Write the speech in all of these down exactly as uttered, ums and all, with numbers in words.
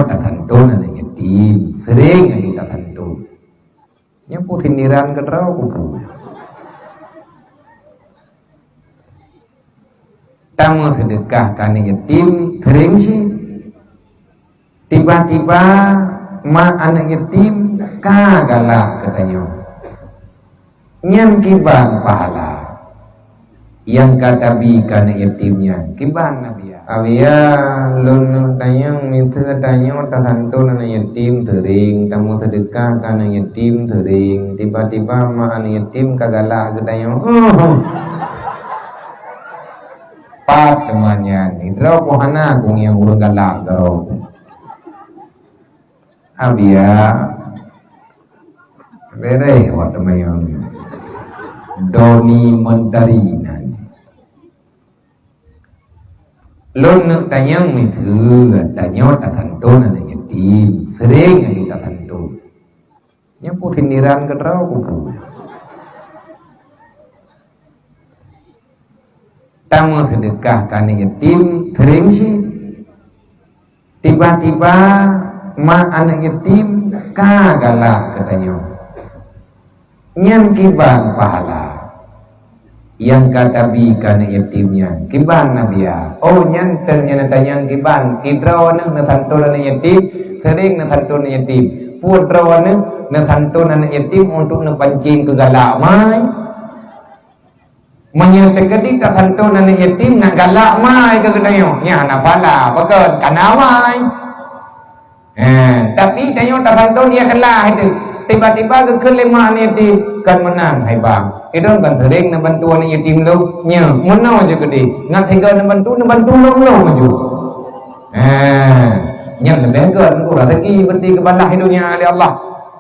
Tasantun aneuk yatim, seuréng laju tasantun. Nyoe peue sindiran keudroe kubu. Tameuseudekah keu aneuk yatim, seuréng cit. Tiba-tiba mak aneuk yatim ka galak keu tanyoe. Nyan kiban pahala nyang ka tabi keu aneuk yatim nyan, kiban Abiya. Abiya, lôn neuk tanyong miseue tanyoe tasantun aneuk yatim seuréng, tameuseudekah keu aneuk yatim seuréng, tiba-tiba mak aneuk yatim ka galak keu tanyoe. Pat teuma nyan, droe pih hana ku nyang ureueng galak droe. Abiya, beureh awak teuma nyang doni mentari nan. Lôn neuk tanyong miseue tanyoe tasantun aneuk yatim, seuréng laju tasantun. Nyoe peue sindiran keudroe kubu. Tameuseudekah keu aneuk yatim, seuréng cit. Tiba-tiba mak aneuk yatim ka galak keu tanyoe. Nyan kiban pahala nyang ka tabi keu aneuk yatim nyan, kiban Abiya. Oh, nyan teuma nyan tanyong kiban, keu droeneuh neusantun aneuk yatim, seuréng neusantun aneuk yatim. Peue droeneuh neusantun aneuk yatim untuk neupancing keu galak mai? Meunyoe teukeudi tasantun aneuk yatim, nak galak mai keu geutanyoe, nyan hana pahala, pakon kana mai. Eh, tapi tanyoe tasantun ikhlas itu. Tiba-tiba geukheun lé mak aneuk yatim, "Kon meunan hai bang, idong kon seuréng neubantu aneuk yatim lôn." Nyoe, meunoe jeuet keudeh, ngat sigoe neubantu, neubantu lom-lom ju. Eh, nyan leubeh göt, raseuki berarti geubalah di dunia lé Allah.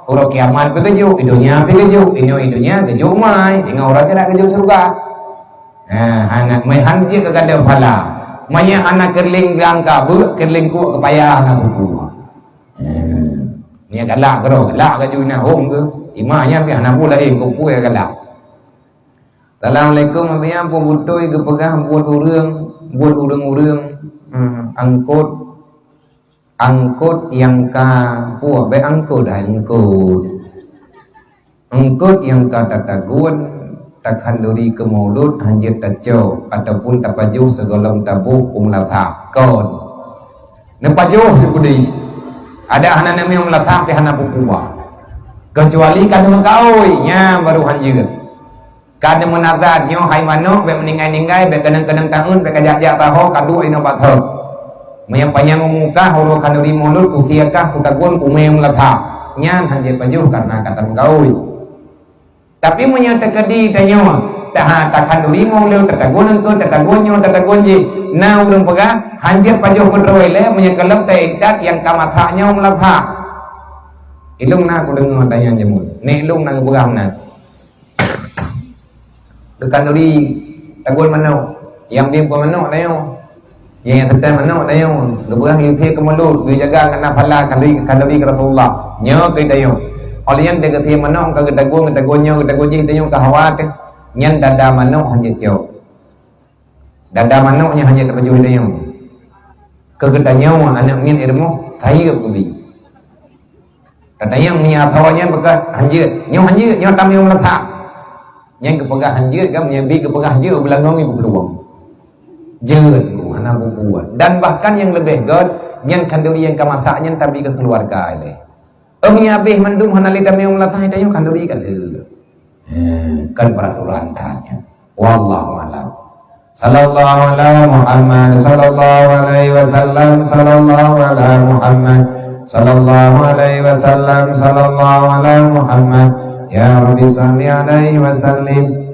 Uroe kiamat pih geujok, di dunia pih geujok, inoe di dunia geujok mai, singoh uroe akhirat geujok syeuruga. Ha, hana, meuhan jeuet keu gata phala. Meunyoe hana keureuleng beulangka, beuk keureuleng kuek keu payah hana buku. Ha, nyan galak keudroe, galak ka ju na hom keu. Imah nyan pih hana bu laén, keu peue galak. Assalamualaikum, Abiya, peue beutôi geupeugah buet ureueng, buet ureueng-ureueng, hmm, angkot, angkot nyang ka, peue, bék angkot, hai, eungkot. Eungkot nyang ka tatagun, takhanduri keu maulud, hanjeuet tacok, ataupun tapajoh sigohlom taboh u meulasak. Kon. Neupajoh di kudis. Adak hana neumé u meulasak, pih hana peue-peue. Keucuali ka neumeukaôi, nyan baru hanjeuet. Ka neumeunazar nyoe hai manök, bék meuninggai-ninggai, bék keunong-keunong taeun, bék kajak-jak taho, ka duek inoe bak thon. Meunyoe panyang umu kah, uroe khanduri maulud, usia kah kutagun, kumé meulasak. Nyan hanjeuet pajoh kareuna ka tameugaui. Tapi meunyoe teukeudi tanyoe, taha takhanduri maulud, tatagun eungkôt, tatagun nyoe, tatagun jih, na ureuëng peugah, hanjeuet pajoh keudroe lé, meunyoe gohlom taintat nyang ka masak nyoe meulasak. Ilung na kudeungoe tanyong jameun. Nek lung na geupeugah meunan. Geukhanduri tagun manök, nyang biem keu manök tanyoe. Nyang seutôt manök tanyoe, geupeugah geusie keu mulut, geujaga ngon na phala khanduri, khanduri keu Rasulullah. Nyoe keu tanyoe. Óh lheueh nyan geusie manök ka geutagun, geutagun nyoe, geutagun jih tanyoe ka hawa teuh. Nyan dada manök hanjeuet cok. Dada manök nyan hanjeuet tapajoh tanyoe. Keu geutanyoe aneuk miet i rumoh, sayeuep geubi. Tatanyong meunyoe atawa nyan beukah hanjeuet. Nyoe hanjeuet, nyoe tamé meulasak. Nyan geupeugah hanjeuet kan, meunyoe bi geupeugah hanjeuet, beulangong ibu peuluwang. Jeuet ku, hana bubuet. Dan bahkan nyang leubeh göt, nyan khanduri nyang ka masak nyan tabi keu keuluwarga ilée. Ong nyan habéh mandum hana lé tamé meulasak, tanyoe khanduri ka lheueh. Eh, kan peraturan that nyan. Wallahu a'lam. Sallallahu ala Muhammad, sallallahu alaihi wasallam, sallallahu ala Muhammad, sallallahu alaihi wasallam, sallallahu ala Muhammad. Ya Rabbi salli alaihi wasallim.